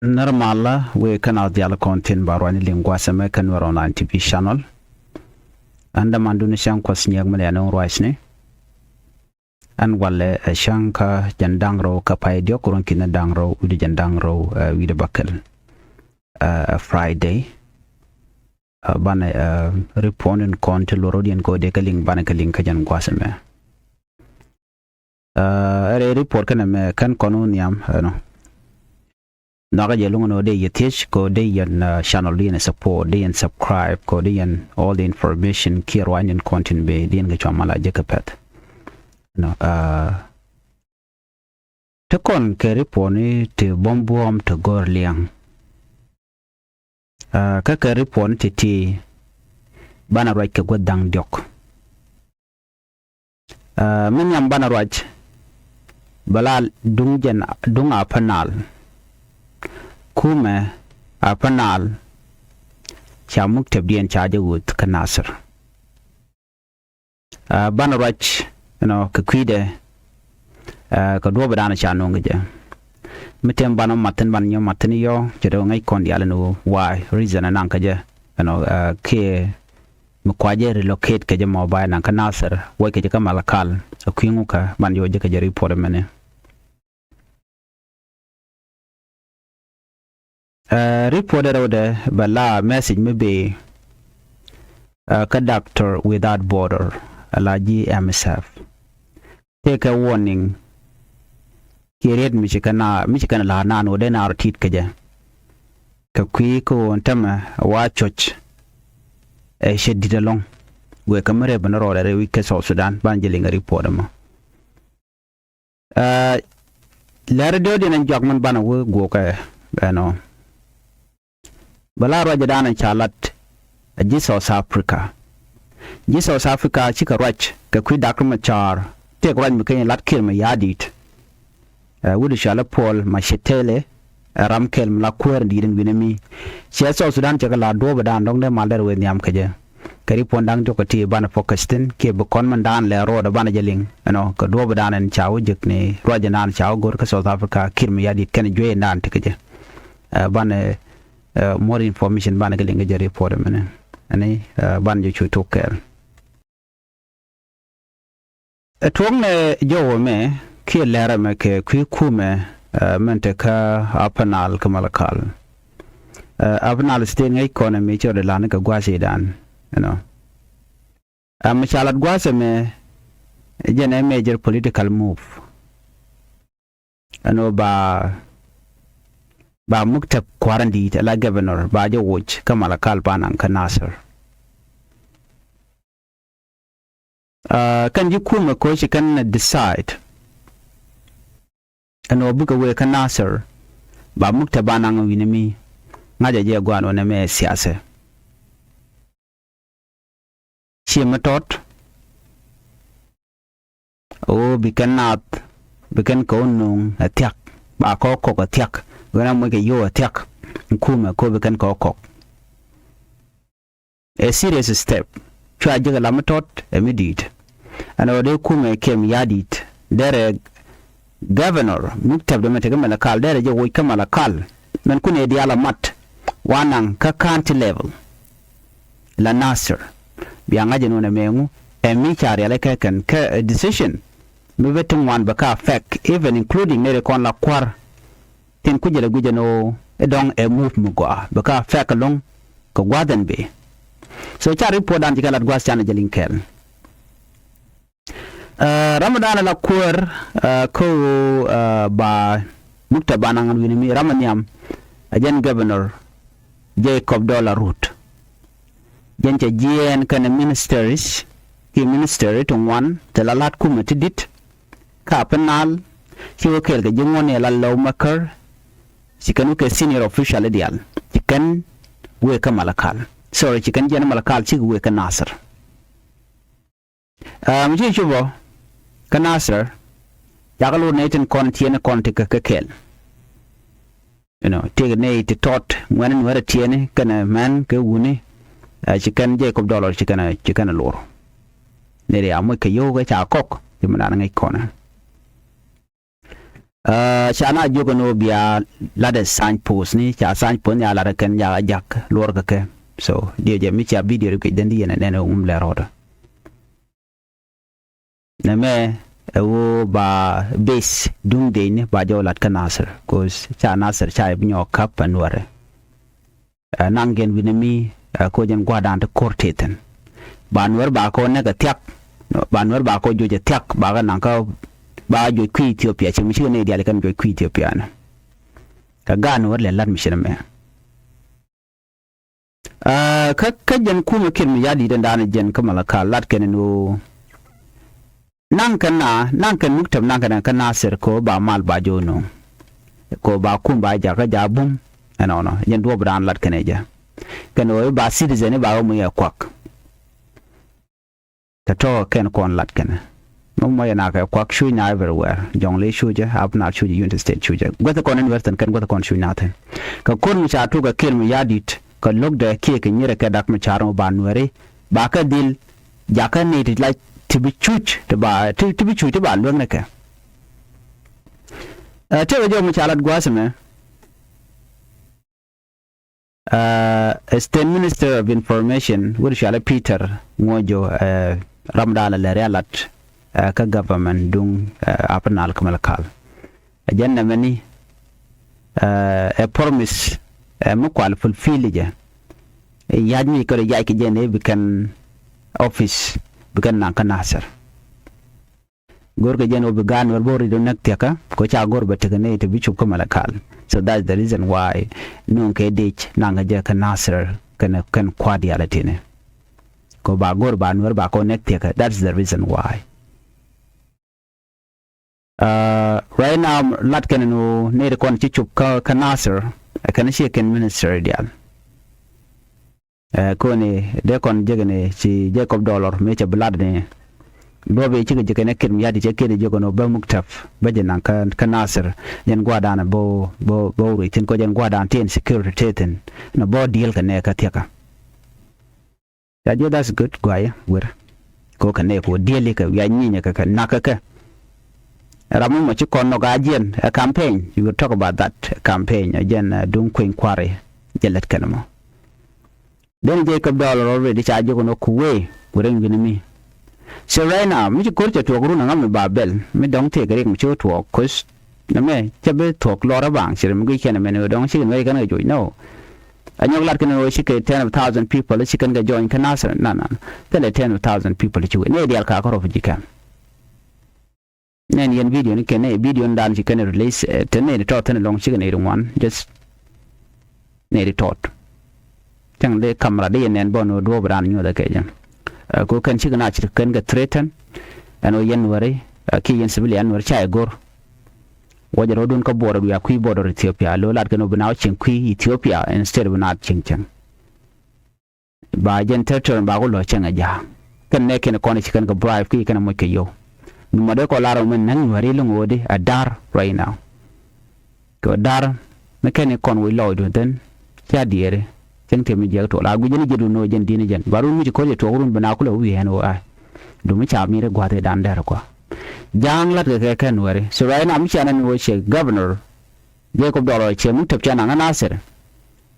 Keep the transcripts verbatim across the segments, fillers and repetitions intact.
Närmalä wëë kä naath diaal kɔn tin ba ruacni liŋ gua̱a̱th ɛmɛ kä Nuɛr Online T V channel. Ɛn dämandun cäŋ Kuɔth Nyiɛk mi lɛ ni ruacni. Ɛn walɛ ɛ cäŋ kä jiɛn da̱ŋ rɛw kä pay diɔ̱k ruɔ̱n ki̱n da̱ŋ rɛw wi̱cdɛ jiɛn da̱ŋ rɛw, ɛ, wi̱cdɛ bäkɛl, ɛ, Friday. Ɛ, banɛ, ɛ, report in kɔn ti luɔr rɔ̱diɛn kɛ ɣöö dee kɛ liŋ banɛ kɛ liŋ kä jɛn gua̱a̱th ɛmɛ. Ɛ, ɛ rɛy report kɛnɛ mɛ kɛn kɔn wä nhiam, ɛnɔ. Nhɔakä jɛ luŋ ni ɣöö dee yɛ thiec kɛ ɣöö dee yɛn, ɛ, channel dee yɛn support, dee yɛn subscribe kɛ ɣöö dee yɛn all the information kiɛ ruacni kɔn tin bëë dee yɛn kɛ cua mal a jek kɛ pɛ̈th. Ɛnɔ, ɛ, te kɔn kɛ report ni ti buɔ̱m buɔ̱ɔ̱m ti gɔ̱r liɛŋ. Ɛ, kä kɛ report ni ti ti banɛ ruac kɛ guäth da̱ŋ diɔ̱k. Ɛ, mi nhiam banɛ ruac bɛ la duŋ jɛn duŋ Upper Nile. Kumɛ Upper Nile ca muktäbdiɛn ca jɛ wuth kä Nasir. Ɛ, banɛ ruac, you know, kɛ kui̱dɛ, ɛ, kɛ duɔ̱ɔ̱p dan ca nööŋ kɛ jɛ. Mi tëë banɛ mathin banɛ nyɔk mathin yɔ cɛ dee ŋäc kɔn diaal ni why reason ɛ naŋ kä jɛ, you know, ɛ, kiɛ mi kua jɛ relocate kɛ jɛ mɔ ba jɛ naŋ kä Nasir wec kɛ jɛ kä Malakal, ɛ kui̱ ŋukä banɛ jɛ wä jek kɛ jɛ report ɛmɛni. Ɛ, report ɛ rɛwdɛ bɛ la message mi bëë, ɛ, kä Doctor Without Border, ɛ la ji̱ M S F. Tëëkɛ warning kiɛ riet mi ci kɛn a, mi ci kɛn a la̱r naan wä dee naar ti̱i̱t kɛ jɛ. Kɛ kui̱ kä ɣöö ɛn tämɛ wa cuɔ̱c ɛ cɛ di̱t ɛlɔ̱ŋ. Wëë kä mi rɛp ni rɔɔdɛ rɛy wi̱c kä South Sudan banɛ jɛ liŋ ɛ report ɛmɔ. Ɛ, lɛr diɔ̱ɔ̱diɛn ɛn juak min banɛ wä guɔkɛ ɛnɔ. Bɛ la ruacdan ca lat ɛ ji̱ South Africa. Ji̱ South Africa cikɛ ruac kɛ kui̱ Doctor Machar, tëëk ruac mi keny lat Kiir Mayardit. Ɛ, wut cɔalɛ Paul Mashatile, ɛ ram kɛl mi la kuäär in di̱i̱t in wi̱nɛ mi. Ciɛ South Sudan cɛ kɛ la duɔ̱ɔ̱pdan dɔ̱ŋ dee mal derɛ wëë nhiam kɛ jɛ. Kɛ report da̱ŋ diɔ̱k kɛ ti banɛ focus thi̱n kiɛ bi kɔn min daan lɛ ro̱o̱dɛ banɛ jɛ liŋ, you know, kɛ duɔ̱ɔ̱pdan ɛn ca wä jek ni ruacdan ca wä go̱r kä South Africa, Kiir Mayardit kɛnɛ jueydan ti kɛ jɛ. Ɛ, banɛ, ɛ, more information banɛ kɛ liŋ kɛ jɛ report ɛmɛnɛ. Ɛni, ɛ, banɛ jɛ cu tok kɛɛl. Ɛ tuɔ̱knɛ jɔwä mɛ kiɛ lɛrɛ mɛ kɛ kui̱ kumɛ, ɛ, mɛn te kä Upper Nile kä Malakal. Ɛ, Upper Nile State ŋäc kɔn ɛ mi cɛ rɔ de la̱r ni kɛ gua̱a̱th idan, you know. Ɛ, mi ca lat gua̱a̱th ɛmɛ jɛn ɛ major political move. Ɛn ɣöö ba, ba muktäb kua̱r in di̱i̱t ala governor ba jɛ woc kä Malakal ba naŋ kä Nasir. Ɛ, kɛn ji̱ kumɛ koci kɛn decide ɛn ɣöö bikɛ wëë kä Nasir ba muktäb ba naŋ wi̱ni mi ŋa̱cä jɛ gua̱a̱n wä nɛmɛ siasɛ. Ciɛ mi tɔt ɣöö bi kɛn naath bi kɛn kɛ wä nuŋ ɛ thiak, ba kɛ wä kɔk ɛ thiak, ɣän a moc kɛ yio̱w ɛ thiak. Kumɛ kɛ wä bi kɛn kɛ wä kɔk. Ɛ serious step. Cua jek ɛ la mi tɔt ɛ mi di̱i̱t. Ɛn ɣöö dee kumɛ kiɛ mi ya̱a̱ di̱i̱t derɛ governor muktäb dämɛ tekɛ Malakal derɛ jɛ woc kä Malakal. Mɛn kun ɛ diaal a mat wa naŋ kä county level la Nasir. Bia ŋa̱c ɛn wun ɛmɛ ŋu ɛ mi ca rialikä kɛn kä, ɛ, decision mi bä ti ŋuan bɛ ka affect, even including nɛy ti kɔn la kua̱r. Tin ku jɛ lɛ guic ɛn ɣöö ɛ dɔ̱ŋ ɛ move mi gɔaa bɛ ka affect ɛlɔ̱ŋ kɛ gua̱a̱th ɛn bëë. So ca report dan ci kɛ lat gua̱a̱th canɛ jɛ liŋ kɛɛl. Ɛ, ram mi da̱a̱n ala kuäär, ɛ, kä ɣöö, ɛ, ba muktäb ba naŋ wi̱ni mi ram mi nhiam, ɛ jɛn governor Jacob Dollar Ruth. Jɛn cɛ jiɛɛn kɛnɛ ministries kiɛ ministry ti ŋuan ti la la̱t kumɛ ti di̱t. Kä Upper Nile ci wä kɛɛl kɛ ji̱ ŋuɔ̱tni ala lawmaker, ci kɛn wä kɛ senior official i̱ diaal ci kɛn wëë kä Malakal. Sorry, ci kɛn jiɛn Malakal cikɛ wëë kä Nasir. Ɛ, mi ci cupɔ kä Nasir, cakɛ lot nɛy tin kɔn tiɛɛni kɔn ti kä kɛ kɛɛl. You know, tëëkɛ nɛy ti tɔt ŋuɛ̈ni nuäärä tiɛɛni kɛnɛ män kɛ wuni, ɛ, ci kɛn Jacob Dollar ci kɛn, ci kɛn lor. Nɛy ri a moc kɛ yio̱w kɛ ca kɔk ci mi naan ŋäc kɔnɛ. Ɛ, ca na jiök ɛn ɣöö bia latdɛ signpost ni, ca signpost ni a latdɛ kɛn jakä jak luɔr kɛ kɛ. So diɛ jɛ mi cia video ri guic dhän di yɛn ɛ nɛn ɛ ŋum lɛ rɔɔdä. Nɛmɛ ɛ ɣöö ba base duŋ dec ni ba jɔw lat kä Nasir, 'cause ca Nasir ca bi nyɔk käp ɛ Nuɛrɛ. Ɛ, naŋ jɛn wi̱ni mi, ɛ, ko jɛn gua̱dan ti ko̱r tethin. Ba Nuɛr ba kɔ nɛk ɛ thiak, ba Nuɛr ba kɔ juɔc ɛ thiak, ba kɛ naŋ kä ba juɔc kui̱ Ethiopia, ci mi cikɛ nɛy diaal kɛn juɔc kui̱ Ethiopia ni. Kɛ gaat Nuɛr lɛ lat mi ci nɛmɛ. Ɛ, kä, kä jɛn kumɛ Kiir Mayardit in da̱a̱n jɛn kä Malakal lat kɛn ni ɣöö naŋ kɛn na, naŋ kɛn muktäb, naŋ kɛn kä Nasir kɛ ɣöö ba mal ba jɔw no̱o̱ŋ. Kɛ ɣöö ba kum ba jakä ja bum. Ɛnɔnɔ jɛn duɔ̱ɔ̱p da̱a̱n lat kɛn ɛ jɛ. Kɛn ɣöö i̱ ba citizen i̱ ba ɣä muc ɛ kuak. Kɛ tɔ̱ kɛn kɔn lat kɛn. Mi muc ɛ nak ɛ kuak cuc na everywhere. Jɔŋli cucɛ, Upper Nile cucɛ, Unity State cucɛ. Guäth kɔn in Western kɛn guäth kɔn cuc na thi̱n. Kɛ ko̱r mi ca tuk ɛ Kiir Mayardit kɛ lo̱kdɛ kiɛ kɛ nyirɛ kɛ dak mi ca rɔm ba Nuɛri ba kɛ dhil jakä ni ti la ti bi cuc ti ba ti, ti bi cuc ti ba luäk ni kɛ. Ɛ, tëëkɛ jɔw mi ca lat gua̱a̱th ɛmɛ. Ɛ, State Minister of Information wut cualɛ Peter Ŋuɔjo, ɛ, ram da̱a̱n lɛ rialat, ɛ, kä government duŋ, ɛ, Upper Nile kä Malakal. Ɛ jɛn nɛmɛ ni, ɛ, ɛ promise, ɛ, mi kual fulfill jɛ. Ɛ yac mi kɛ rɔ yac kɛ jɛn ɛ bi kɛn office bi kɛn naŋ kä Nasir. Go̱rkɛ jɛn ɣöö bi gaat Nuɛr bä rit ɔ näk thiakä kɛ ca go̱r bɛ tekɛ nɛy ti bi cop kä Malakal. So that's the reason why nuɔ̱ŋ kɛ dec naŋ kɛ jɛ kä Nasir kɛn, kɛn kua̱r diaal ɛ tini. Kɛ ba go̱r ba Nuɛr ba kɔ näk thiakä. That's the reason why. Uh, right now lat kɛn ni ɣöö nɛy ti kɔn ci cop kä, kä Nasir ɛ kɛn ciɛ kɛn ministry diaal. Ɛ, koni dee kɔn jek ni ci Jacob Dollar mëë cɛ bi lat ni. Duɔ̱p i̱ cikɛ jek ni Kiir Mayardit cɛ Kiir jek ni bä muktäb bä jɛ naŋ kä, kä Nasir. Jɛn gua̱dan bä, bä, bä wä ruec thi̱n kɔ jɛn gua̱dan ti insecurity te thi̱n. Nɔ bä diël kɛ nɛ kä thiakä. Ca jiɛ that's good guayɛ wër. Kɔ kɛ nɛ kɔ diël kɛ wiac nyinyɛ kɛ kɛ nakä kɛ. Ram mɔ ci kɔn nɔ ka jiɛn ɛ campaign. You will talk about that campaign. Ɛ jɛn, ɛ, duŋ kueny kuari jɛ lät kɛn mɔ. Then Jacob Dollar already ca jiök nɔ Kuwait, ku rin wi̱ni mi. So right now mi ci ko̱r cɛ tuɔɔk run aŋa mi ba bɛl mi dɔ̱ŋ tëëk rik mi ci wä tuɔɔk, 'cause nɛmɛ cɛ bi thuɔ̱k lɔr a baŋ ci rim guic kɛn mɛn wä dɔ̱ŋ ci kɛn wä kɛn kɛ joc nɔ. A nyɔk lat kɛn wä ci kɛ ten of thousand people ci kɛn kɛ join kä Nasir, na, na. Thilɛ ten of thousand people ci wä nɛ diaal ka kä refugee camp. Nɛn yɛn video ni kɛn nɛ video ni dan ci kɛn release, ɛ, te nɛ di tɔt thin lɔŋ ci kɛn ri ŋuan, just nɛ di tɔt. Cäŋ di camera di yɛn nɛn bɔn wä duɔp dan nyuɔth kɛ jɛ. Ɛ, ko kɛn ci kɛn a ci kɛn kɛ threaten. Ɛn wä yɛn wä ri, ɛ, ki yɛn civilian wä ri ca yɛ go̱r. Wä jɛ rɔdun kä border wiaa kui̱ border Ethiopia. Lo lat kɛn wä bi na wä cieŋ kui̱ Ethiopia instead bi na cieŋ cieŋ. Ba jɛn territory ba ku lɔ cɛŋ a ja̱a̱. Kɛn nɛ kɛn kɔn ci kɛn kɛ bribe ki kɛn a moc kɛ yow. Numɔ dee kɔ lar mɛ naŋ Nuɛri loŋ ɣöö di a dar right now. Kɛ dar mi kɛn kɔn wi̱i̱ lɔɔcdu then cia diɛɛri. Cäŋ tiɛm mi jiɛk tuɔl a guic jɛn jiɛtdu no̱o̱ jɛn di̱n jɛn ba run mi ci ko̱r jɛ tuɔɔk run bi na kulɛ wi̱i̱ ɛn ɣöö a. Dumi ca mi̱i̱r i̱ gua̱th i̱ dan dɛr kua. Ja̱a̱ŋ latkɛ kɛ kɛn Nuɛri. So right now mi cia nɛn ɣöö ciɛ governor Jacob Dollar cɛ muk tɛp cɛ naŋ kä Nasir.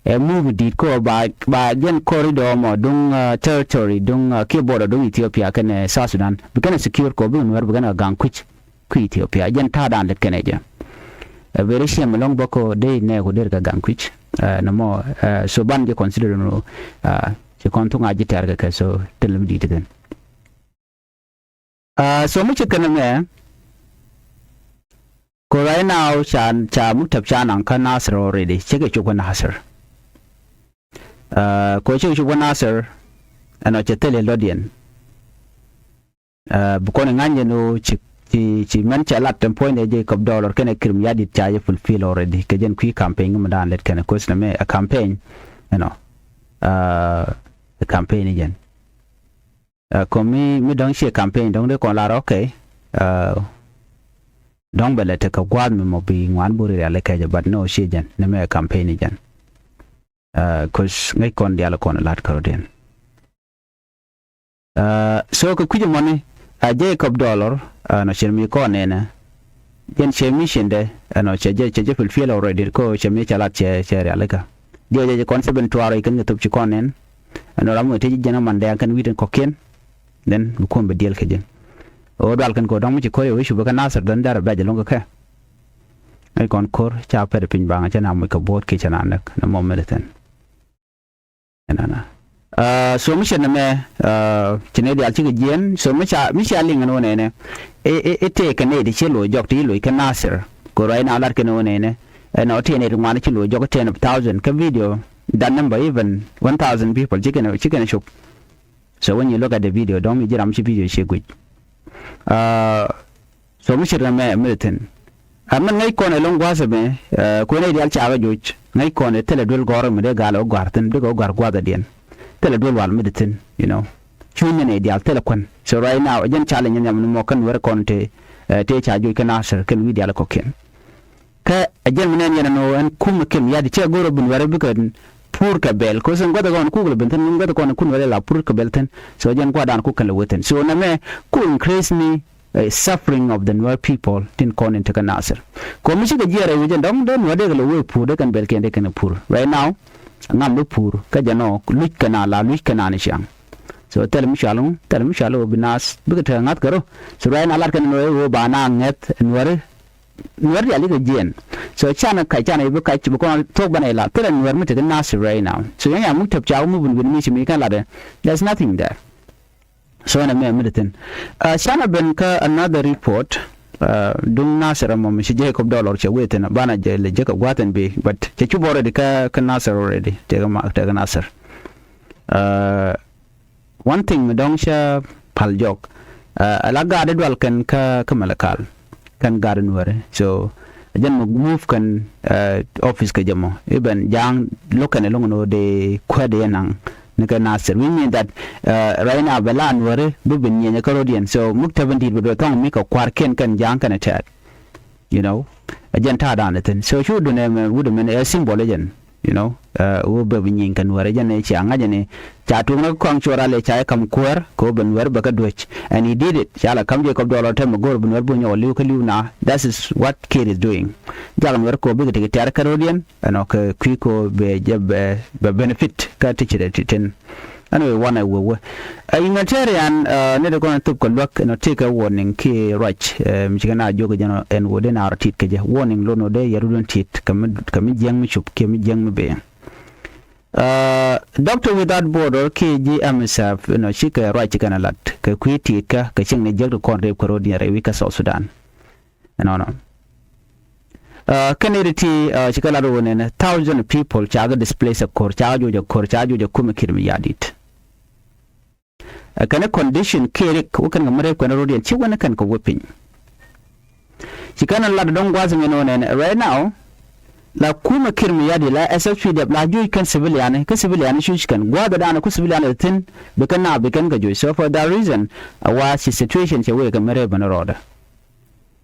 Ɛ muk di̱t kɔ ba, ba jɛn corridor mɔ duŋ, uh, territory duŋ, uh, kiɛ border duŋ Ethiopia kɛnɛ South Sudan. Bi kɛnɛ secure kɔ bi Nuɛr bi kɛnɛ gaŋ kui̱c kui̱ Ethiopia. Jɛn ta̱a̱ dan lɛt kɛnɛ jɛ. Ɛ very shame lɔŋ bä kɔ dee nɛ kɔ der kɛ gaŋ kui̱c. Ɛ nɔmɔ, ɛ so ban jɛ consider nɔ, ɛ ci kɔn thuŋ a ji̱ tɛr kɛ kɛ so tɛl mi di̱t kɛn. Aa, so mi ci kɛn mɛ, ko right now ca, ca muk tɛp ca naŋ kä Nasir already, cikɛ cop kä Nasir. Aa, ko cikɛ cop kä Nasir, ɛnɔ cɛ thil in lɔtdiɛn. Aa, bi kɔn in ŋa̱ny jɛ ni ɣöö ci, ci, ci mɛn cɛ lat ɛn puɔ̱nydɛ Jacob Dollar kɛnɛ Kiir Mayardit ca jɛ fulfill already, kɛ jɛn kui̱ campaign ŋi mi daan lɛt kɛnɛ, 'cause nɛmɛ ɛ campaign, you know, aa, ɛ campaign i̱ jɛn. Ɛ, kɔmi mi dɔ̱ŋ ciɛ campaign dɔ̱ŋ dee kɔn lar, okay. Ɛ, dɔ̱ŋ bɛ lɛ tekɛ gua̱a̱th mi mɔ bi ŋuan buri rial ikɛcɛ, but no, ciɛ jɛn, nɛmɛ ɛ campaign i̱ jɛn. Ɛ, 'cause ŋäc kɔn diaal kɔn lat kärɔ̱diɛn. Ɛ, so kɛ kui̱c ɛmɔni, ɛ, Jacob Dollar, ɛ, nɔ cir mi kɔn nɛnɛ. Jɛn cɛ mission dɛ ɛnɔ cɛ jɛ, cɛ jɛ fulfill already, ko cɛ mi cɛ lat cɛ, cɛ rialikä. Diɛ jɛ jɛ kɔn cɛ ben tuarɔ ikɛn kɛ thop ci kɔn nɛn. Ɛnɔ ram wä ti jɛ jɛn a man dɛ kɛn wi̱i̱dɛn kɔkiɛn. Then bi kuɔn bɛ diɛl kɛ jɛ. O dual kɛn ko dɔŋ mi ci kɔr yɛ wec cu bɛ kɛ Nasir dɔn darɛ bɛ jɛ loŋ kɛ kɛ. Ŋäc kɔn ko̱r ca pɛt piny baŋ cɛ na muc kɛ buɔ̱ɔ̱t kiɛ cɛ na näk nɛ mɔ mɛn thi̱n. Ɛnana. Uh, so mi cɛ nɛmɛ, uh, ci nɛ dial cikɛ jiɛn. So mi ca, mi ca liŋ ɛn wä nɛnɛ. Ɛ, ɛ, ɛ tëë kɛ nɛy ti ci loc jɔk ti loc kɛ Nasir. Kɛ ruac na lat kɛn wä nɛnɛ. Ɛn ɔ tëë nɛy ti ŋuan ci loc jɔk ten of thousand kä video. That number even one thousand people ci kɛn, ci kɛn cop. So when you look at the video, dɔ̱ŋ mi ji̱ ram ci video ci guic. Uh, so mi cir mɛ mi thi̱n. Ɛ mɛn ŋäc kɔn ɛ lo̱ŋ gua̱a̱th ɛmɛ, uh, kuɛn ɛ diaal cakä joc. Ŋäc kɔn ɛ thilɛ duel gɔ̱rä mi dee gal ɛ wä gua̱a̱r thi̱n, bikɛ wä gua̱a̱r gua̱a̱th ɛ diɛn. Thilɛ duel wal mi thi̱n, you know. Cuny ni nɛ diaal thilɛ kuɛn. So right now, jɛn challenge ni nyam ni mɔ kɛn wä ri kɔn te, uh, te ca joc kɛ Nasir kɛn wi̱i̱ diaal kɔ̱kiɛn. Kä ɛ jɛn mi nɛn yɛn ɛn ɣöö ɛn kumɛ Kiir Mayardit cɛ go̱r ɛ bi Nuɛrɛ bikɛ pur kɛ bɛl. Kosɛ gua̱th ɛ gɔn kukɛ lɛ ben thi̱n, gua̱th ɛ kɔn kun Nuɛrɛ la pur kɛ bɛl thi̱n. So jɛn gua̱dan kukɛ lɛ wee thi̱n. So nɛmɛ ku increase ni, eh, suffering of the Nuer people tin kɔn in tekɛ Nasir. Kɔ mi cikɛ jiɛɛr ɛ wi̱c ɛn dɔ̱ŋ dee Nuɛr dee kɛ lɛ wee pur, dee kɛn bɛl kiɛn dee kɛn pur. Right now ŋam bi pur kä jɛn ɔ luc kɛ na la luc kɛ na ni ciaŋ. So thil mi cual ŋu, thil mi cual ɣöö bi Nas bikɛ tekɛ ŋa̱th kɛ rɔ. So right now lat kɛn Nuɛr ɣöö ba na ŋɛth Nuɛr Nuɛr diaal ikɛ jiɛn. So canɛ kac, canɛ i̱ bi kac bi kɔn thok banɛ ila thilɛ Nuɛr mi tekɛ Nasir right now. So yɛn ya muk tɛp cak muk bin win mi ci mi kɛn latdɛ. There's nothing there. So ɛn ɛmɛ mi di thin. Uh, canɛ ben kä another report. Uh, duŋ Nasir ɛmɔ mi ci Jacob Dollar cɛ wee thin banɛ jɛ lɛ jɛ kɛ gua̱thin bi, but cɛ cup already kä, kä Nasir already. Tekɛ ma tekɛ Nasir. Uh, One thing mi dɔ̱ŋ cä pal jɔk, uh, ala gaat i̱ dual kɛn kä, kä Malakal kɛn gaat i̱ Nuɛri. So jɛn mɔ move kɛn, uh, office kɛ jɛ mɔ i̱ ben ja̱a̱ŋ lo̱k kɛn i̱ lo̱ŋ ni wä dee kuɛt i̱ naŋ ni kɛ Nasir. We mean that, uh, right now bɛ la Nuɛri bi ben nyiɛnyɛ kä ro̱diɛn. So muk tɛpɛn di̱i̱t bi duɔth thɔŋ mi kɛ kua̱r kiɛn kɛn ja̱a̱ŋ kɛn ɛ tɛɛt. You know, ɛ jɛn ta̱a̱ da̱a̱n ɛ thi̱n. So cu dun ɛ mɛ wut ɛ mɛn ɛ symbol ɛ jɛn, you know, ɛ wä bɛ bi nyieny kɛ Nuɛr ɛ jɛn ɛ cia ŋa̱c ɛ ni ca tuɔk ni kä kɔaŋ cuɔr alɛ ca ɛ ka̱m kuäär kɛ wä bɛ Nuɛr bɛ kä duäc. And he did it. Ca la ka̱m Jacob Dollar tɛm ɛ go̱r bi Nuɛr bi nyɔk ɛ li̱w kä li̱w na. That is what Kiir is doing. Jak Nuɛr kɛ wä bikɛ tekɛ tiar kä ro̱diɛn ɛnɔ kɛ kui̱ kɛ wä bɛ jɛ bɛ, bɛ benefit kä ti ci rɛ ti tin. Anyway, wanɛ wewä. A humanitarian, uh, ni de kɔn thop kɛ luäk ɛn ɔ tekɛ warning ki ruac, uh, mi cikɛ na jiök jɛn ɛn wä de na rɔ tit kɛ jɛ. Warning lon wä de yɛ rudun tit kɛ mi, kɛ mi jiɛŋ mi cup kiɛ mi jiɛŋ mi bee. Uh, Doctor Without Border ki ji̱ M S F, you know, cikɛ ruac cikɛ na lat kɛ kui̱ tit kä kɛ cieŋ ni jiäk di kɔn rep kɛ ro̱diɛn rɛy wi̱c kä South Sudan. Ɛnɔnɔ. Uh, kɛn iri ti, uh, ci kɛ lat wä nɛnɛ thousand people ca kɛ displace a ko̱r, ca kɛ juɔc a ko̱r, ca kɛ juɔc a kumɛ Kiir Mayardit. Uh, kɛn condition kiɛ rik wä kɛn kɛ mi rep kɛn ro̱diɛn ci wä ni kɛn kɛ wä piny. Ci kɛn lat dɔ̱ŋ gua̱th ŋɛn wä nɛnɛ right now. La kumɛ Kiir Mayardit la S S P D F la juɔc kɛn civilian, kä civilian cuc kɛn gua̱th dan ku civilian thi̱n bi kɛn na bi kɛn kɛ juɔc. So for that reason, a wa ci situation cɛ wee kɛ mi rep kɛn rɔɔdɛ.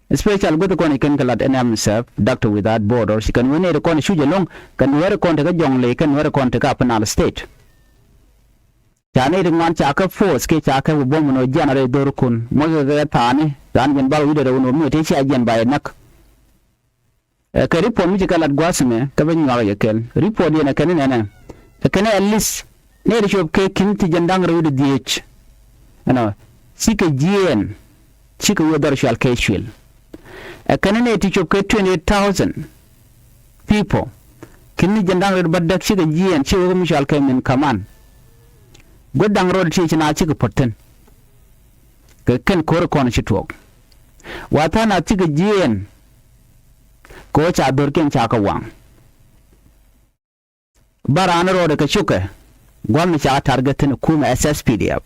Especially guäth kɔn i̱ kɛn kɛ lat ɛn M S F, Doctor Without Border, ci kɛn wee nɛy ti kɔn i̱ cuc ɛlɔ̱ŋ, kɛn Nuɛr kɔn tekä Jonglei, kɛn Nuɛr kɔn tekä Upper Nile State. Ca nɛy ti ŋuan ca kɛ force kiɛ ca kɛ bi buɔ̱m ɛn ɣöö jiɛn a rɛy dho̱rkun, muɔckɛ kɛ thaani, thaani jiɛn bal wi̱cdɛ rɛw ɛn ɣöö mi wee tëë cia jiɛn ba yɛ näk. Ɛ kɛ report mi ci kɛ lat gua̱a̱th ɛmɛ, kɛ bɛ nyuak yɛ kɛl. Report yɛn ɛ kɛn inɛnɛ. Ɛ kɛn ɛ at least nɛy ti cop kɛ ki̱n ti jiɛn da̱ŋ rɛw wi̱cdɛ dhieec. Ɛnɔ, cikɛ jiɛɛn, cikɛ wee dhɔr cual kɛ cuël. Ɛ kɛn nɛy ti cop kɛ twenty eight thousand people. Ki̱n ti jiɛn da̱ŋ rɛw bädäk cikɛ jiɛɛn, cikɛ wee mi cual kɛ min kaman. Gua̱th da̱ŋ rɛw ti ci na cikɛ puɔ̱t thi̱n. Kɛ kɛn ko̱r kɔn ci tuɔɔk. Wa tha̱a̱ŋ na cikɛ jiɛɛn. Kɛ ɣöö ca dho̱rkiɛn ca kɛ waŋ. Ba raan rɔɔdɛ kɛ cukɛ gua̱a̱th mi ca target thi̱n kumɛ S S P D F.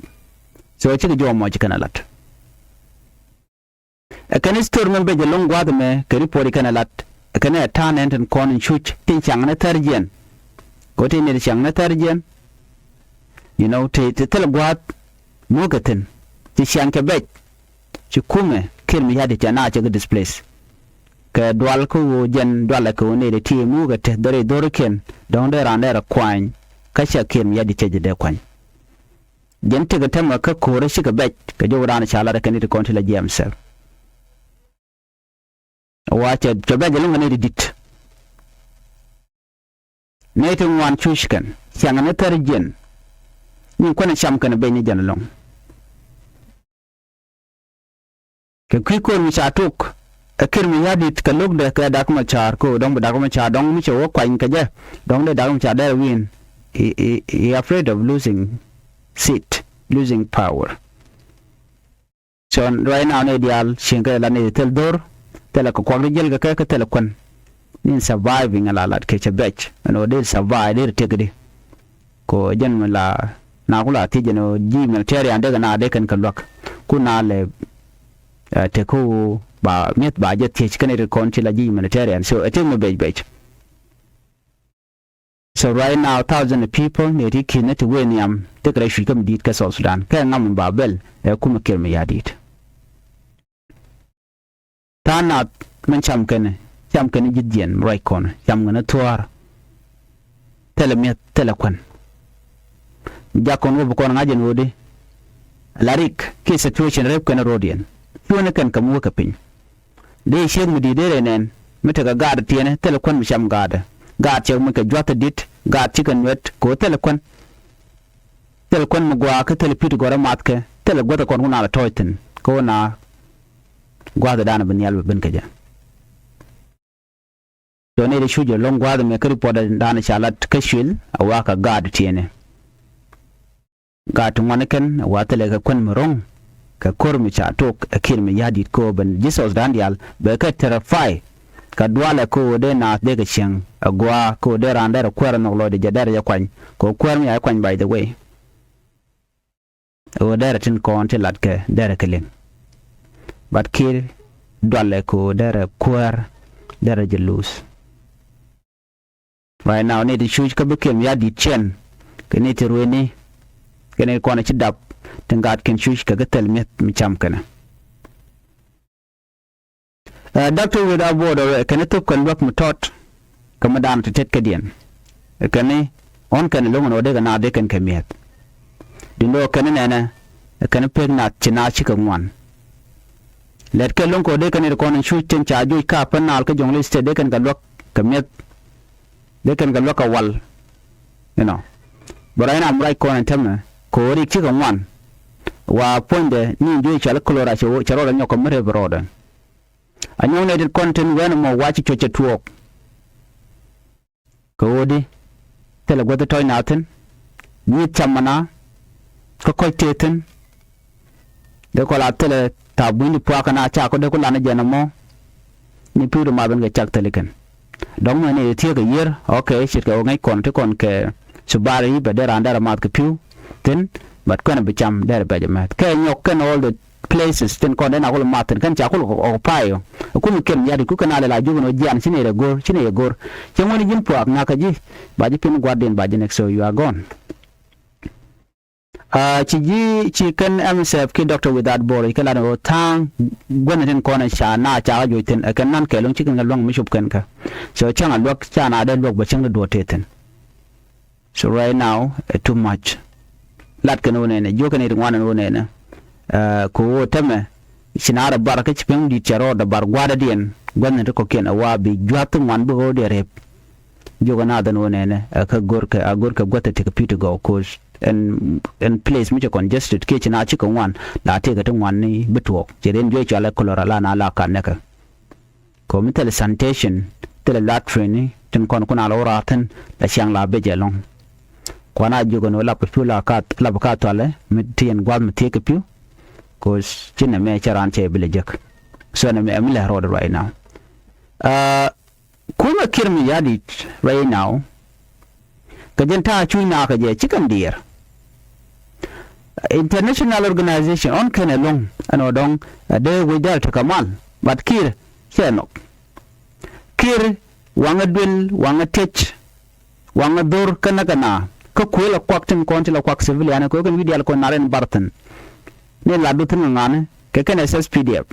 So cikɛ jɔɔk mɔc kɛn a lat. Ɛ kɛn story mɛn ben jɛ lo̱ŋ gua̱a̱th ɛmɛ kɛ report kɛn a lat. Ɛ kɛn ɛ ta̱a̱ nɛn tin kɔn in cuc tin ciaŋ ni thɛr jiɛn. Kɛ ɣöö tin nɛy ti ciaŋ ni thɛr jiɛn. You know, ti, ti thil gua̱a̱th muɔ̱ɔ̱kɛ thi̱n. Ci ciaŋ cɛ bɛc. Ci kumɛ Kiir Mayardit cɛ na cɛ kɛ displace. Kɛ dual kä ɣöö jɛn dualɛ kɛ ɣöö nɛy ti ti muɔ̱ɔ̱kɛ te dhɔr i̱ dhɔrikiɛn dɔ̱ŋ dee raan dee rɔ kuany. Kä cɛ Kiir Mayardit cɛ jɛ dee kuany. Jɛn tekɛ tɛmɛ kä ko̱o̱rä cikɛ bɛc kɛ jɔw raan ca lat ɛ kɛn i̱ ti kɔn ti la jiɛm sɛl. Wa cɛ, cɛ bɛc ɛlɔ̱ŋ kɛ nɛy ti di̱t. Nɛy ti ŋuan cuc kɛn, ciaŋ ni thɛr jiɛn. Ni kuɛn cam kɛn bɛc ni jɛn ɛlɔ̱ŋ. Kɛ kui̱ ko̱r mi ca tok, ɛ Kiir Mayardit kɛ lo̱kdɛ kɛ Dak Macar, ko dɔ̱ŋ bi Dak Macar dɔ̱ŋ mi cɛ wä kuany kɛ jɛ, dɔ̱ŋ dee Dak Macar dee win. He, he, he afraid of losing seat, losing power. So right now ni diaal cieŋ kɛ la ni thil dhor, thil kɛ kuak di jel kɛ kɛ, kɛ thil kuɛn. Ni surviving a la lat kɛ cɛ bɛc, ɛn ɔ dee survive, dee tek di. Ko jɛn mi la na ku la thiec jɛn ɔ ji̱ military an dee kɛ na dee kɛn kɛ luäk. Ku na lɛ, eh, tek ku ba mi̱eth ba jɛ thiec kɛn ri kɔn ci la ji̱ military an. So ɛ tek mi bɛc bɛc. So right now thousand of people ni ti ki̱n ni ti wen yam tek rɛ cuc kä mi di̱i̱t kä South Sudan. Kɛ ŋam mi ba bɛl ɛ kumɛ Kiir Mayardit. Tha̱a̱ŋ nath min cam kɛn, cam kɛn ji̱ jiɛn ruac kɔn, cam kɛn thua̱a̱r. Thilɛ mi̱eth, thilɛ kuɛn. Jak kɔn wä bi kɔn ŋa̱c ɛn ɣöödi. La rik kiɛ situation rep kɛn ro̱diɛn. Cuɔ̱ni kɛn kɛ mi wä kɛ piny. Dee ciek mi di̱i̱t dee rɛy nɛn mi tekɛ gaat tiɛni, thilɛ kuɛn mi cam gaatdɛ. Gaat cɛ mi kɛ jua̱th di̱t, gaat cikɛ nuet kɛ ɣöö thilɛ kuɛn. Thilɛ kuɛn mi gua̱a̱ kä thilɛ pi̱t gɔ̱rä mathkɛ, thilɛ guäth kɔn ku na lɛ tɔ̱ɔ̱c thi̱n. Kä ɣöö na gua̱a̱th dan bi nhial bi ben kä jɛ. Tɔ nɛy ti cuc ɛlɔ̱ŋ gua̱a̱th ɛmɛ kä report dan ca lat kä cuël a wa kɛ gaat tiɛni. Gaat ti ŋuan kɛn a wa thilɛ kɛ kuän mi ro̱ŋ kɛ ko̱r mi ca tok ɛ Kiir Mayardit kɛ ɣöö ben ji̱ South Sudan diaal bɛ kɛ terrify. Kɛ dualɛ kɛ ɣöö dee naath dee kɛ cieŋ a gua̱a̱ kɛ ɣöö dee raan derɛ kuäär ɛ nhɔk lɔcdɛ jɛ derɛ jɛ kuany kɛ ɣöö kuäär mi ca jɛ kuany by the way. Ɣöö derɛ tin kɔn ti lat kɛ derɛ kɛ liŋ. But Kiir dualɛ kɛ ɣöö derɛ kuäär derɛ jɛ luth. Right now nɛy ti cuc kä bi Kiir Mayardit cɛn kɛ nɛy ti rueni kɛ nɛy kɔn ci dap tin gaat kɛn cuc kɛ kɛ thil mi̱eth mi cam kɛnɛ. Ɛ, Doctor Without Border ɛ kɛn thop kɛn luäk mi tɔt kɛ mi da̱a̱n ti tet kädiɛn. Ɛ kɛn ɣɔ̱n kɛn lo̱ŋ ɛn ɣöö dee kɛ naath dee kɛn kɛ mi̱eth. Duundɛ ɣöö kɛn nɛnɛ ɛ kɛn pek nath ci naath cikɛ ŋuan. Lɛt kɛ lo̱ŋ kɛ ɣöö dee kɛn ri kɔn in cuc tin ca joc ka pän naal kä Jonglei State dee kɛn kɛ luäk kɛ mi̱eth. Dee kɛn kɛ luäk kɛ wal. You know. Bɛ ruac ram ruac kɔn in tämɛ kɛ ɣöö rik cikɛ ŋuan. Wa puɔ̱nydɛ ni in juec cɔal i̱ Kolora cɛ rɔɔdɛ nyɔk kɛ mi rep rɔɔdɛ. A nyɔk nɛy tin kɔn tin wɛn ɛmɔ wa ci cuɔ̱c cɛ tuɔɔk. Kɛ ɣöö di thilɛ guäth tɔ̱ɔ̱c na thi̱n. Nyieth cam mana kä kɔc tëë thi̱n. Dee kɔ la thilɛ thaap bunyni puakä na ca kɔ dee ku lan jɛn ɛmɔ. Ni pi̱w di math in kɛ cak thil ikɛn. Dɔ̱ŋ mɛn i̱ thiek kɛ yier, okay, ce̱tkɛ ɣöö ŋäc kɔn ti kɔn kɛ subari bɛ dee raan derɛ math kɛ pi̱w thi̱n, but kuɛn bi cam derɛ bɛc ɛmɛth kɛ nyɔk kɛn all the places tin kɔn den a kul math tin kɛn ca kul ɔk pay ɔ. Kum kɛn yadi ku kɛn a lɛ la jukun ɔ jian ci nɛ rɛ gor ci nɛ rɛ gor. Cɛ ŋuɔni ji̱n puak na kä ji̱ ba ji̱ pin gua̱r din ba ji̱ next so you are gone. A ci ji̱ ci kɛn M S F ki Doctor Without Border kɛ lat ɔ tha̱a̱ŋ guɛn tin kɔn ca na ca kä juɔc thin ɛ kɛn nan kɛ luŋ ci kɛn kɛ luaŋ mi cop kɛn kä. So cäŋ a luäk ca na dee luäk bɛ cäŋ dee duɔt tëë thin. So right now ɛ too much. Lat kɛn wä nɛnɛ jiök kɛn it ŋuan ɛn wä nɛnɛ. Ɛ kɛ wä tämɛ ci na rɛ bar kä ci pɛŋ di̱t cɛ rɔɔdɛ bar gua̱dädiɛn gua̱dhni ti kɔ̱kiɛn ɛ wa bi jua̱th ŋuan bikɛ wä diɛ rep. Jiök kɛn nath ɛn wä nɛnɛ ɛ kä go̱rkɛ a go̱rkɛ gua̱th ɛ tekɛ pi̱i̱t ti gɔw ko̱o̱c ɛn ɛn place mi cɛ congested kiɛ ci na cikɛ ŋuan la tekɛ ti ŋuan ni bi tuɔɔk cɛ riɛn juɔc cɔal ɛ Kolora la na la kan nɛkɛ. Kɔ mi thilɛ sanitation thilɛ latrine tin kɔn kun a lɔ wä raar thin la ciaŋ la bec ɛlɔ̱ŋ. Kuan a jiök ɛn ɣöö lap kɛ pi̱w la ka lap ka thualɛ mi ti yɛn gua̱th mi thiek kɛ pi̱w. Kɔ ci nɛ mɛ cɛ raan cɛ bi lɛ jek. So nɛ mɛ mi lɛ rɔɔd right now. Kumɛ Kiir Mayardit right now. Kɛ jɛn ta̱a̱ cuc naakä jɛ ci kɛn diɛɛr. International organization ɔn kɛn ɛlɔ̱ŋ ɛn ɔ dɔ̱ŋ ɛ dee wec dɛl tekɛ mal. But Kiir cɛ nhɔk. Kiir waŋä duel waŋä tiec waŋä dhor kä näk ɛna kä kuël ɛ kuak tin kɔn ti la kuak civilian ɛ kɛ wä kɛn wi̱i̱ diaal kɔn nar ɛn bar thi̱n. Ni lat du thi̱n kɛ ŋa̱ni kɛ kɛn S S P D F.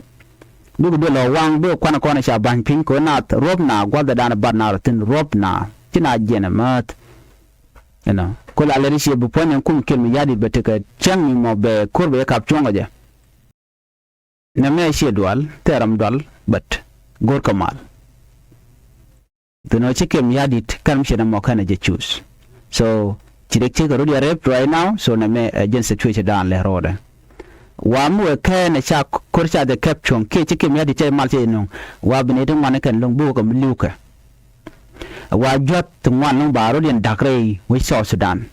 Bikɛ duel ɔ waŋ bikɛ kuan kɔn ca ba̱ny piny kɛ wä naath ruɔ̱p na gua̱th ɛ dan bar na rɔ thi̱n ruɔ̱p na ci na jiɛn ɛ määth. Ɛnɔ ku la lɛ ri ciɛ bi puɔ̱ny ɛn kum Kiir Mayardit bɛ tekɛ cäŋ mi mɔ bɛ ko̱r bɛ yɛ kap cuɔ̱ŋ ɔ jɛ. Nɛ mɛ ciɛ dual thɛɛr ram dual bät. go̱rkɛ mal. Dhin ɔ ci Kiir Mayardit kɛn mi ci nɛ mɔ kɛn ɛ jɛ choose. So ci dek ci kɛ rut yɛ rep right now, so nɛ mɛ ɛ jɛn situation dan lɛ rɔɔdɛ. Wa mi wee kɛn ɛ ca ko̱r ca jɛ kɛp cuɔ̱ŋ kiɛ ci Kiir Mayardit cɛ mal cɛ jɛ nuŋ. Wa bi nɛ ti ŋuan kɛn lo̱ŋ bi wä kɛ mi li̱w kɛ. Wa jua̱th ti ŋuan lo̱ŋ ba rut yɛn da̱k rɛy wec South Sudan.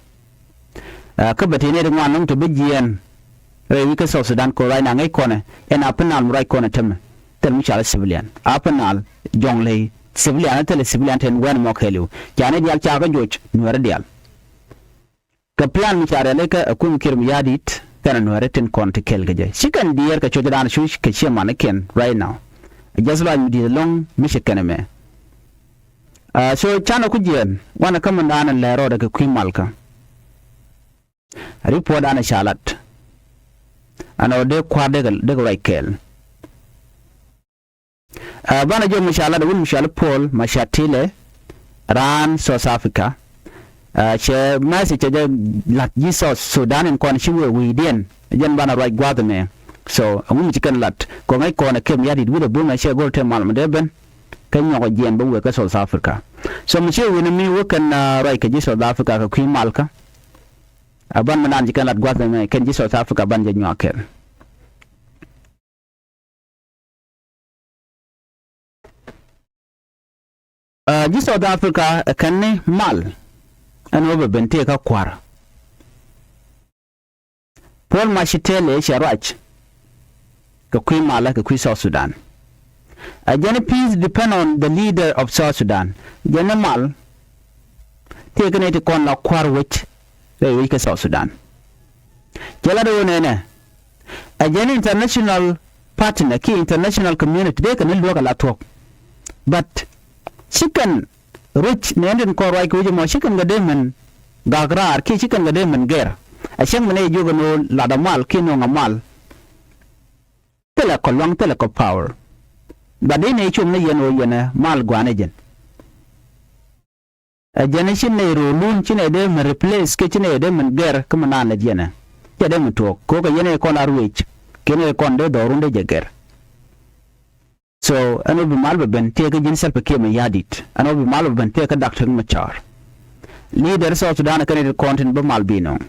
Kä bɛ tëë nɛy ti ŋuan nɔŋ ti bi jiɛɛn rɛy wi̱c kä South Sudan kɛ right now ŋäc kɔnɛ ɛn Upper Nile mi ruac kɔnɛ tämɛ. Thil mi cɔal i̱ civilian Upper Nile, Jonglei, civilian, thilɛ civilian tin wɛn mɔ kɛɛliw. Ca nɛy diaal ca kɛ joc Nuɛɛri diaal. Kɛ plan mi ca rialikä ɛ kui̱ mi Kiir Mayardit kɛnɛ Nuɛɛri tin kɔn ti kɛɛl kɛ jɛ ci kɛn diɛɛr kɛ cuɔ̱cdan cuc kɛ ciɛ manikiɛn right now. Ɛ jɛth lɔaac mi di̱i̱t ɛlɔ̱ŋ mi ci kɛn ɛmɛ. So canɛ ku jiɛɛn wanɛ kä mindan ɛn lɛr rɔɔdɛ kɛ kui̱ malkä. Ripuɔtdan ɛ ca lat ɛn ɣöö dee kua̱r dee kɛ ruac kɛɛl. Banɛ jɔk mi ca lat ɛ wut mi cɔal i̱ Paul Mashatile raan South Africa. Cɛ message cɛ jɛ la̱t ji̱ South Sudan in kɔn ci wëë wi̱i̱diɛn jɛn banɛ ruac gua̱a̱th ɛmɛ. So ɛŋu mi ci kɛn lat kɛ ŋäc kɔn ɛ Kiir Mayardit wi̱cdɛ bumɛ cɛ go̱r te mal mi dee ben. Kä nyɔk ɛ jiɛɛn bä wëë kä South Africa. So mi ci wi̱n mi wä kɛn ruac kɛ ji̱ South Africa kɛ kui̱ malkä. A ban mi naan ci kɛn lat gua̱th ɛmɛ kɛn ji̱ South Africa ban jɛ nyuak kɛl. Ji̱ South Africa ɛ kɛn ni mal ɛn ɣöö bɛ ben tëë kä kua̱r. Paul Mashatile cɛ ruac kɛ kui̱ malä kɛ kui̱ South Sudan. A jɛn peace depend on the leader of South Sudan. Jɛn mal tëë kɛ nɛy ti kɔn la kua̱r wec rɛy wec kɛ South Sudan. Cɛ lat ɣöö nɛnɛ a jɛn international partner kiɛ international community dee kɛ ni luäk a la thuɔ̱k. But ci kɛn ruc nɛn tin kɔn ruac kɛ wec ɛmɔ ci kɛn kɛ dee min gak raar kiɛ ci kɛn kɛ dee min gɛr. A cäŋ min ɛ jiök ɛn ɣöö lat ɛ mal kiɛ nuɔ̱ŋ ɛ mal. Thilɛ kɔ luaŋ thilɛ kɔ power. But dee nɛ cum ni yɛn ɣöö yɛn ɛ mal gua̱a̱n ɛ jɛn. Ɛ jɛn ɛ ci nɛy ro̱o̱lun ci nɛy dee min replace kiɛ ci nɛy dee min gɛr kä min naan lät yɛn ɛ. Cɛ dee min tuɔɔk ko̱o̱k ɛ yɛn ɛ kɔn a ruëëc kiɛ nɛy kɔn dee dhɔrun dee jɛ gɛr. So ɛn ɣöö bi mal bɛ ben tëëkä ji̱n Salva Kiir Mayardit. Ɛn ɣöö bi mal bɛ ben tëëkä Doctor Machar. Leader South Sudan kɛn it kɔn tin bä mal bi nɔŋ.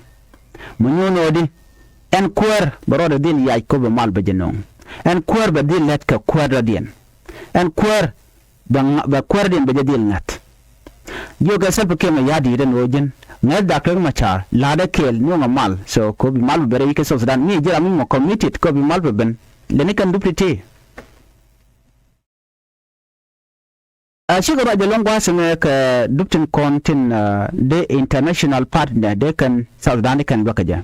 Mi nyuun ɣöö di ɛn kuäär bɛ rɔɔdɛ dhil yac kɔ bɛ mal bɛ jɛ nɔŋ. Ɛn kuäär bɛ dhil lät kɛ kuäär dɔ̱diɛn. Ɛn kuäär bɛ kuäärdiɛn bɛ jɛ dhil ŋa̱th. Jiökɛ Salva Kiir Mayardit ɛn ɣöö ji̱n ŋäth Doctor Machar la̱tdɛ kɛɛl nuɔ̱ŋ ɛ mal. So kɔ bi mal bɛ ben rɛy kɛ South Sudan mi ji̱ ram mi mɔ committed kɔ bi mal bɛ ben. Lɛni kɛn dup ti̱ti̱. A cikɛ ruac jɛ lo̱ŋ gua̱a̱th ɛmɛ kɛ dup tin kɔn tin dee international partner dee kɛn South Sudan dee kɛn luäk kɛ jɛ.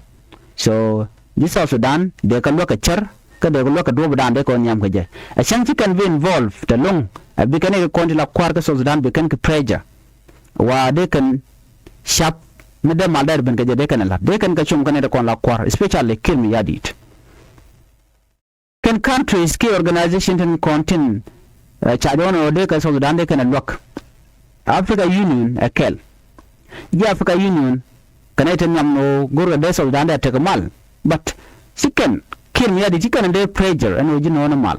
So ji̱ South Sudan dee kɛ luäk kɛ cär kä dee kɛ luäk kɛ duɔ̱ɔ̱pdan dee kɛ wä nhiam kɛ jɛ. A cäŋ ci kɛn bi involve tɛ lo̱ŋ a bi kɛn ikɛ kɔn ti la kua̱r kä South Sudan bi kɛn kɛ pressure. Wa dee kɛn cap mi dee mal dee ben kɛ jɛ dee kɛn ɛ la̱t dee kɛn kɛ cum kɛn ikɛ kɔn la kua̱r especially Kiir Mayardit. Kɛn countries kiɛ organization tin kɔn tin ca jɔɔn ɣöö dee kɛ South Sudan dee kɛn ɛ luäk. Africa Union ɛ kɛl. Ji̱ Africa Union kɛn ɛ te nhiam ɣöö go̱rkɛ dee South Sudan dee ɛ tek mal. But ci kɛn Kiir Mayardit ci kɛn ɛ dee pressure ɛn ɣöö ji̱ nööŋ ɛ mal.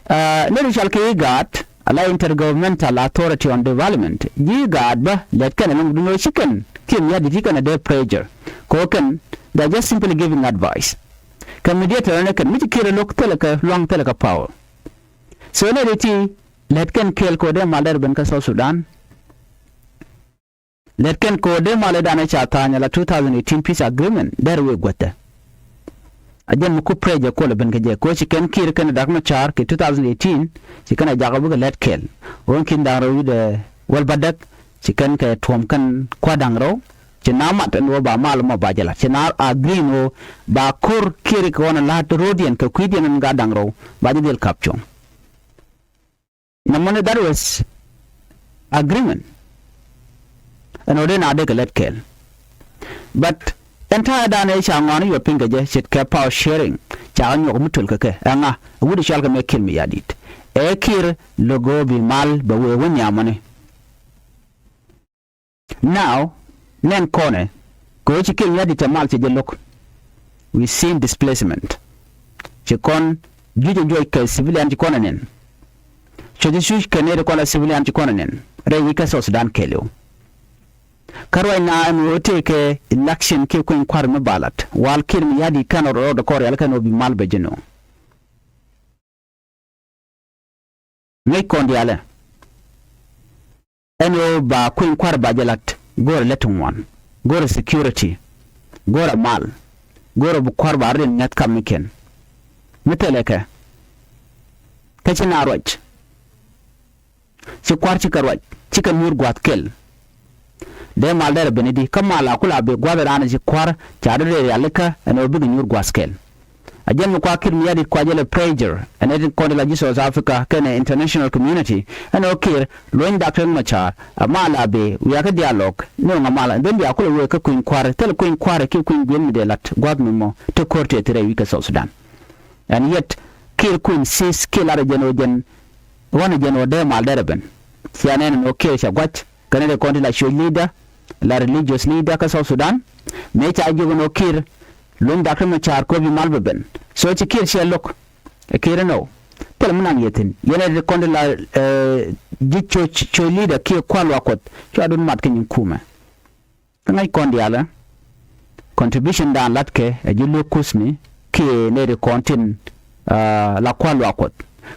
Nɛy ti cɔal kɛ IGAD ala Intergovernmental Authority on Development ji̱ IGAD bä lɛt kɛn ɛlɔ̱ŋ duundɛ ci kɛn Kiir Mayardit ci kɛn ɛ dee pressure. Kɛ ɣöö kɛn they are just simply giving advice. Kɛ mediator ni kɛn mi ci Kiir ɛ lo̱k thilɛ kɛ lua̱ŋ thilɛ kɛ power. So nɛy ti ti lɛt kɛn kɛɛl kɛ ɣöö dee mal dee ben kä South Sudan. Lɛt kɛn kɛ ɣöö dee mal i̱ danɛ ca tha̱a̱ny ala two thousand eighteen peace agreement dee rɛ wëë guäthɛ. A jɛn mi ku pressure kuɔlɛ ben kɛ jɛ kɛ ɣöö ci kɛn Kiir kɛn Doctor Machar kɛ two thousand eighteen ci kɛn a jakä bikɛ lɛt kɛɛl. Ɣöö ki̱n da̱ŋ rɛw wi̱cdɛ wäl bädäk ci kɛn kɛ tuɔ̱ɔ̱m kɛn kua̱r da̱ŋ rɛw. Ci na mat ɛn ɣöö ba mal mɔ ba jɛ la̱t ci na agree ɛn ɣöö ba ko̱r Kiir kɛ ɣɔn a la̱t ro̱o̱diɛn kɛ kui̱diɛn ɛn gaat da̱ŋ rɛw ba jɛ dhil kap cuɔ̱ŋ. Nɔmɔni that was agreement. Ɛn ɣöö dee na dee kɛ lɛt kɛɛl. But ɛn ta̱a̱ danɛ ca ŋɔaani yɔ piŋ kɛ jɛ ce̱tkɛ power sharing ca kɛ nyuɔk mi töl kɛ kɛ ɛŋa. Wut cɔal kɛ mɛ Kiir Mayardit ɛ Kiir lo̱k ɣöö bi mal bɛ wëë wä nhiamɔni. Now nɛn kɔnɛ kɛ ɣöö ci Kiir Mayardit tɛ mal cɛ jɛ lo̱k. We seen displacement. Ci kɔn Juc ɛ juɔc kɛ civilian ci kɔn ɛ nɛn. Cuɔc ɛ cuc kɛ nɛy ti kɔn la civilian ci kɔn ɛ nɛn rɛy wi̱c kä South Sudan kɛɛliw. Kä ruac na ɛn ɣöö tëëkɛ election kiɛ kueny kua̱r mi ba lat, wal Kiir Mayardit kɛn rɔɔdɛ kɔn rialikä ɛn ɣöö bi mal bɛ ji̱n ɣöö ŋäc kɔn diaalɛ. Ɛn ɣöö ba kueny kua̱r ba jɛ lat, go̱o̱rɛ lät ti ŋuan, go̱o̱rɛ security, go̱o̱rɛ mal, go̱o̱rɛ bi kua̱r ba rɔ̱diɛn ŋäth kam mi kiɛn. Mi thilɛ kɛ, kä ci na ruac, ci kua̱r cikɛ ruac, cikɛ nyuur gua̱a̱th kɛl. Dee mal derɛ ben i̱di, kä mal a kula bi gua̱a̱th raan ci kua̱r ca dɔ̱diɛn rialikä ɛn ɣöö bikɛ nyuur gua̱a̱th kɛl. A jɛn mi kua Kiir Mayardit kua jɛ lɛ pressure ɛn ɛ tin kɔn ti la ji̱ South Africa kɛnɛ international community ɛn ɣöö Kiir luɔ̱ny Doctor Riek Machar a mal a bee wiakä dialogue ni ɣöö ŋa mal ɛn ben bia kulɛ wee kä kueny kua̱r, thil kueny kua̱r kiɛ kueny gui̱n mi dee lat gua̱a̱th mi mɔ te ko̱r tëë thirɛ wi̱i̱ kä South Sudan. And yet Kiir ku insist kiɛ lat ɛ jɛn ɣöö jɛn ɣɔ̱n ɛ jɛn ɣöö dee mal derɛ ben. Cia nɛn ɛn ɣöö Kiir cɛ gua̱c kɛnɛ dee kɔn ti la church leader, la religious leader kä South Sudan. Mëë ca jiök ɛn ɣöö Kiir luny Doctor Machar kɛ ɣöö bi mal bɛ ben. So ci Kiir ciɛ lo̱k ɛ Kiir ɛn ɣöö thilɛ mi naŋ yɛ thi̱n. Yɛn ɛ ti kɔn ti la, eh, ji̱ church, church leader kiɛ kua̱r luaak Kuɔth cua dun mat kä nyin kumɛ. Kä ŋäc kɔn diaalä contribution dan latkɛ ɛ ji̱ luäk kuthni kiɛ nɛy ti kɔn tin, ah, la kua̱r luaak Kuɔth.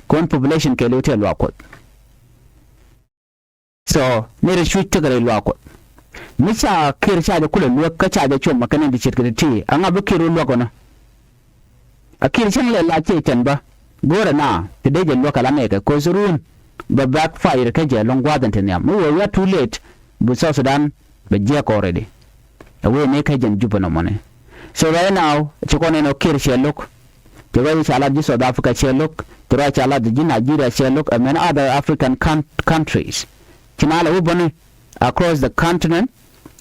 Kɔn population kɛɛliw tëë luaak Kuɔth. So nɛy ti cuc tekɛ rɛy luaak Kuɔth. Mi ca Kiir ca jɛ kulɛ luäk kä ca jɛ cuɔm ɛ kɛ nɛn ti ce̱tkɛ ti̱ti̱, ɛŋa bi Kiir wä luäk ɣänä? A Kiir cäŋ lɛ la ciɛ cɛn bä go̱o̱rɛ na ti dee jɛ luäk ala nɛɛkɛ ko̱th run bɛ backfire kä jɛ lɔ̱ŋ gua̱a̱th in te nhiam. Mi wee wi̱i̱ a too late bi South Sudan bɛ jiɛk already. A wee ni kä jɛn Jupɛ nɔmɔni. So right now ci kɔn ɛn ɔ Kiir cɛ lo̱k. Ci ruac ca lat ji̱ South Africa cɛ lo̱k. Ci ruac ca lat ji̱ Nigeria cɛ lo̱k. Ɛmɛn other African coun-, countries. Ci na lɛ wä bäni across the continent.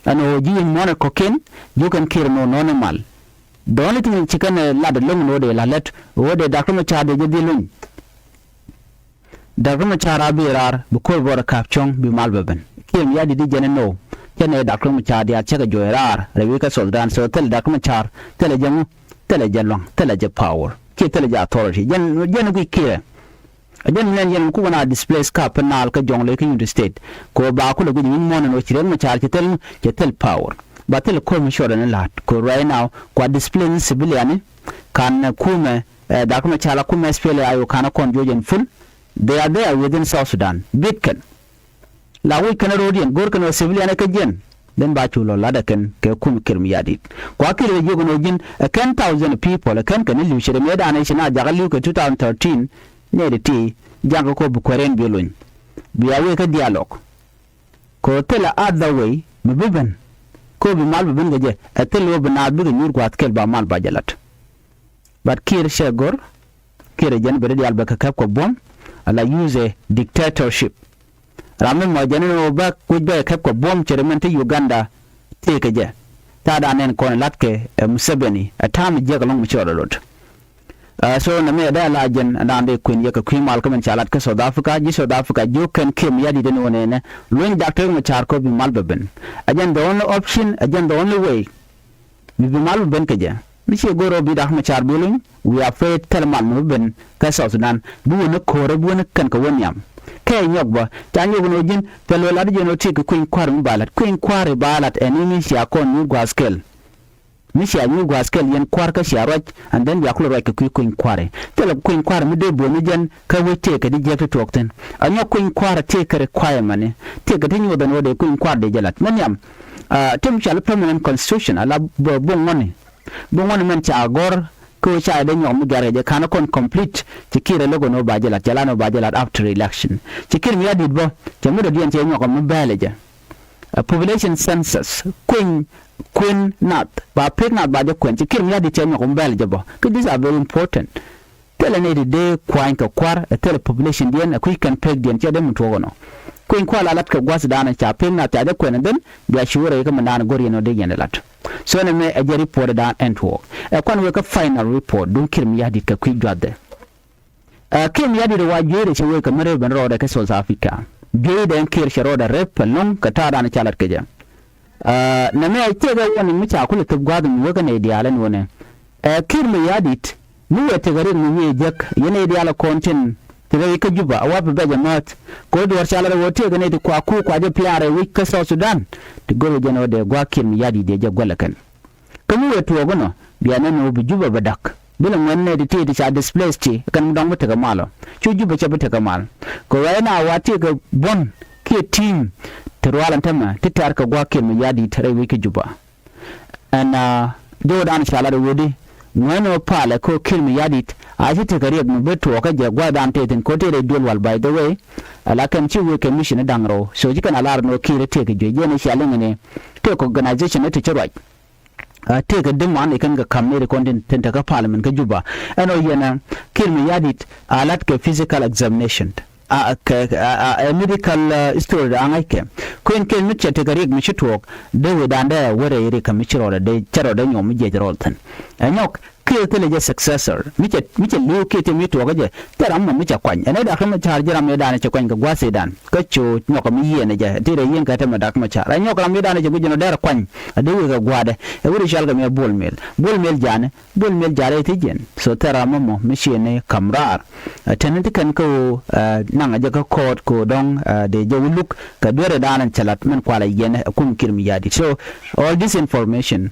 Ɛn ɣöö ji̱ wi̱i̱ muɔ̱ɔ̱n ɛ kɔ̱kiɛn ji̱ kɛn Kiir nɔ nɔni mal. The only thing ci kɛn ɛ lat ɛlɔ̱ŋ ni ɣöö dee la lät ɣöö dee Doctor Machar dee jɛ dhil luny. Doctor Machar a bi raar bi ko̱r bɔrɛ ka̱p cuɔ̱ŋ bi mal bɛ ben. Kiir Mayardit di jɛn ɛ nɔ. Cɛ nɛ Doctor Machar diaal cɛ kɛ juɔc raar rɛy wi̱i̱ kä South Sudan. So thilɛ Doctor Machar, thilɛ jɛ ŋu, thilɛ jɛ lua̱ŋ, thilɛ jɛ power kiɛ thilɛ jɛ authority. Jɛn, jɛn ɛ guic Kiir ɛ. A jɛn mi nɛn yɛn mi kukɛ na displace kä Upper Nile kä Jonglei kä Unity State. Kɛ ɣöö ba kulɛ guic wi̱i̱ muɔ̱ɔ̱n ɛn ɣöö ci Riek Machar ci thil, ci thil power. Ba thil ko̱r mi cuɔt ɛn la̱a̱t kɛ ɣöö right now kua displace ni civilian ni. Kan kumɛ, eh, Doctor Machar la kumɛ S P L A I O kan kɔn juɔc ɛn full. They are there within South Sudan. Bit kɛn. La wi̱c kɛn ro̱diɛn go̱r kɛn ɣöö civilian ɛ kä jiɛn. Then ba cu lɔ lat ɛ kɛn kɛ kum Kiir Mayardit. Kua Kiir ɛ jiök ɛn ɣöö ji̱n ɛ kɛn thousand people ɛ kɛn kɛn i̱ li̱w ce̱t ɛ mëëdan ɛ ci na jakä li̱w kɛ two thousand thirteen. Nɛy ti ti ja̱ŋ kɛ ko̱p bi kuäär ɛn bi luny. Bia wee kä dialogue. Kɛ ɣöö thilɛ other way mi bi ben. Ko̱p bi mal bi ben kɛ jɛ ɛ thil ɣöö bi naath bikɛ nyuur gua̱a̱th kɛl ba mal ba jɛ la̱t. But Kiir cɛ go̱r, Kiir ɛ jɛn bɛ ri diaal bɛ kɛ kɛp kɛ buɔ̱m, ala use ɛ dictatorship. Ram mi mɔ jɛn ni wä bä kuc bɛ kɛ kɛp kɛ buɔ̱m cɛ ri mɛn ti Uganda tëëkɛ jɛ. Ta̱a̱ da̱a̱n nɛn kɔn la̱tkɛ ɛ Museveni, ɛ ta̱a̱ mi jiäk ɛlɔ̱ŋ mi cɔɔl ɛ lot. Ɛ, so nɛ mi ɛ dee la jɛn ɛ da̱a̱n dee kuën yɛ kɛ kui̱ mal kä mɛn ca lat kä South Africa, ji̱ South Africa ji̱ kɛn Kiir Mayardit ni wä nɛnɛ, luny Doctor Riek Machar kɛ bi mal bɛ ben. Ɛ jɛn the only option, ɛ jɛn the only way. Mi bi mal mi ben kɛ jɛ. Mi ciɛ go̱r ɔ bi Doctor Machar bi luny, wiaa pee thil mal mi bi ben kä South Sudan. Bi wä ni ko̱rä, bi wä ni kɛn kɛ wä nhiam. Kɛ nyɔk bä, ca nyɔk ni wä ji̱n, thil wä lat ji̱n wä ti kɛ kui̱ny kua̱r mi ba lat. Kui̱ny kua̱r i̱ ba lat ɛn i̱ mi cia kɔn nyuur gua̱a̱th kɛl. Mi cia nyuur gua̱a̱th kɛl yɛn kua̱r kä cia ruac, and then bia kulɛ ruac kɛ kui̱ kui̱ny kua̱r i̱. Thil kui̱ny kua̱r mi dee bo̱o̱n ni jɛn kä wec tëëkɛ di jiɛk ti tuɔɔk thi̱n. A nyɔk kui̱ny kua̱r tëëkɛ requirement ni. Tëëkɛ ti nyuɔth ɛn wä dee kui̱ny kua̱r dee jɛ lat. Mi nhiam. Ah, tɛm cɔal permanent constitution ala bä, bä ŋuɔ̱ni. Bä ŋuɔ̱ni mɛn ca gɔ̱r kä ɣöö ca dee nyɔk mi gɛ̈r kɛ jɛ ka̱n kɔn complete. Ci Kiir ɛ lo̱k ɛn ɣöö ba jɛ lat, cɛ la ɛn ɣöö ba jɛ lat after election. Ci Kiir Mayardit bä, cɛ mi dɔ̱diɛn cɛ nyɔk mi bɛ̈ɛ̈l ɛ jɛ. A population census, kueny, kuën nath, ba pek nath ba jɛ kuɛn. Ci Kiir Mayardit cɛ nyɔk mi bɛ̈ɛ̈l ɛ jɛ bä. Kä these are very important. Thilɛ nɛy ti dee kuany kɛ kua̱r, ɛ thilɛ population diɛn, ɛ kui̱ kɛn pek diɛn, cɛ dee mi tuɔɔk ɛnɔ. Kui̱ny kua̱r la lat kɛ gua̱th danɛ ca pek na ca jɛ kuɛn ɛn dhen, bia ci wä rɛy kä mi naan go̱r yɛn ɔ dee yɛn ɛ lat. So nɛ mɛ ɛ jɛ report dan ɛn tuɔɔk. Ɛ kuan wek kä final report, duŋ Kiir Mayardit kɛ kui̱ juathɛ. Ɛ Kiir Mayardit wa jueydɛ cɛ wek kɛ mi rɛw ben rɔɔdɛ kɛ South Africa. Jueydɛ ɛn Kiir cɛ rɔɔdɛ rep ɛlɔ̱ŋ kɛ ta̱a̱ danɛ ca lat kɛ jɛ. Ɛ, nɛ mɛ a ciek ɛ wä ni mi ca kulɛ thop gua̱a̱th mi wä kä nɛy diaal ɛn wä nɛ. Ɛ, Kiir Mayardit, Mi wëë tekɛ riɛk mi wi̱i̱ jek yɛn ɛ diaal ɛ kɔn tin ti rɛy kä Juba a wapɛ bɛc ɛ määth. Kɛ ɣöö duɔ̱ɔ̱r ca lat ɛ ɣöö tëëkɛ nɛy ti kua kuuk kua jɛ pia̱a̱r rɛy wec kä South Sudan ti go̱r wec jɛn ɣöö dee gua̱a̱k Kiir Mayardit dee jɛ guäl ɛ kɛn. Kä mi wëë tuɔɔk inɔ bia nɛn ɣöö bi Juba bɛ da̱k. Bi lɛ ŋuɛ̈n nɛy ti tëë ti ca displace ti kɛn mi dɔ̱ŋ bi tekɛ mal ɔ. Cu Juba cɛ bi tekɛ mal. Kɛ ɣöö right now wa tëëkɛ buɔ̱n kiɛ team ti rual ɛn tämɛ ti tɛ̈r kɛ gua̱a̱k Kiir Mayardit rɛy wec kä Juba. Ɛn jɔwdan ca lat ɛ ɣöö di ŋuɛ̈n ɣöö palɛ kɛ ɣöö Kiir Mayardit a ci tekɛ riɛk mi bi tuɔɔkä jɛ gua̱a̱thdan tëë thi̱n kɛ ɣöö tëë rɛy duel wal, by the way. Ala kɛn ci wëë kɛ mission da̱ŋ rɛw, so ci kɛn a lar ɛn ɣöö Kiir tëëkɛ juec jɛn ɛ cia liŋ ɛn ɛ tëëkɛ organization ɛ ti ci ruac. Tëëkɛ demand ɛ kɛn kɛ ka̱m nɛy ti kɔn tin tin tekä parliament kä Juba. Ɛn ɣöö yɛn ɛ Kiir Mayardit a lat kɛ physical examination. A, kɛ, a, a, a medical, uh, history da aŋa̱ckɛ. Kuën kɛn mi cɛ tekɛ riɛk mi ci tuɔɔk dee wecdan dee wä rɛy riɛk kɛ mi ci rɔɔdɛ dee cɛ rɔɔdɛ nyuɔm mi jiɛc rɔɔd thi̱n. Ɛ nyɔk kiɛ thilɛ jɛ successor mi cɛ, mi cɛ li̱w kiɛ thil mi tuɔɔk jɛ. Thil ram mɔ mi cɛ kuany ɛn ɛ Dak Macar ji̱ ram mi dan cɛ kuany kɛ gua̱thidan kä cu nyɔk mi yieen jɛ ti rɛ yieen kɛ te mɛ Dak Macar ɛ nyɔk ram mi dan cɛ guic jɛ nɔ dɛr kuany. A dee wek ɛ gua̱dɛ ɛ wut i̱ cɔal kɛ mi ɛ Bol Mel, Bol Mel janɛ Bol Mel jarɛ ti jiɛn. So thɛr ram mɔ mi ciɛ ni ka̱m raar. Tɛn ti kɛn kä ɣöö naŋ a jɛ kä kɔɔt kɛ ɣöö dɔ̱ŋ dee jɛ wä luk kɛ dueerɛ daanɛ cɛ lat min kualɛ yɛn ɛ kum Kiir Mayardit. So all this information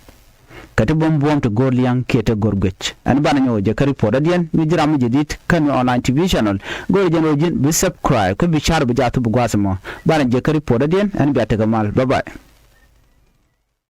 kɛ ti buɔ̱m buɔ̱m ti go̱r lia̱ŋ kiɛ ti go̱r guic ɛn banɛ nyɔk jɛ kä report adiɛn mi ji̱ ram mi jɛ dit kä ni online T V channel. Go̱r jɛn ɣöö ji̱n bi subscribe kä bi car bi jaa thup bi gua̱a̱th mɔ. Banɛ jɛ kä report adiɛn ɛn bia tekɛ mal. Bye bye.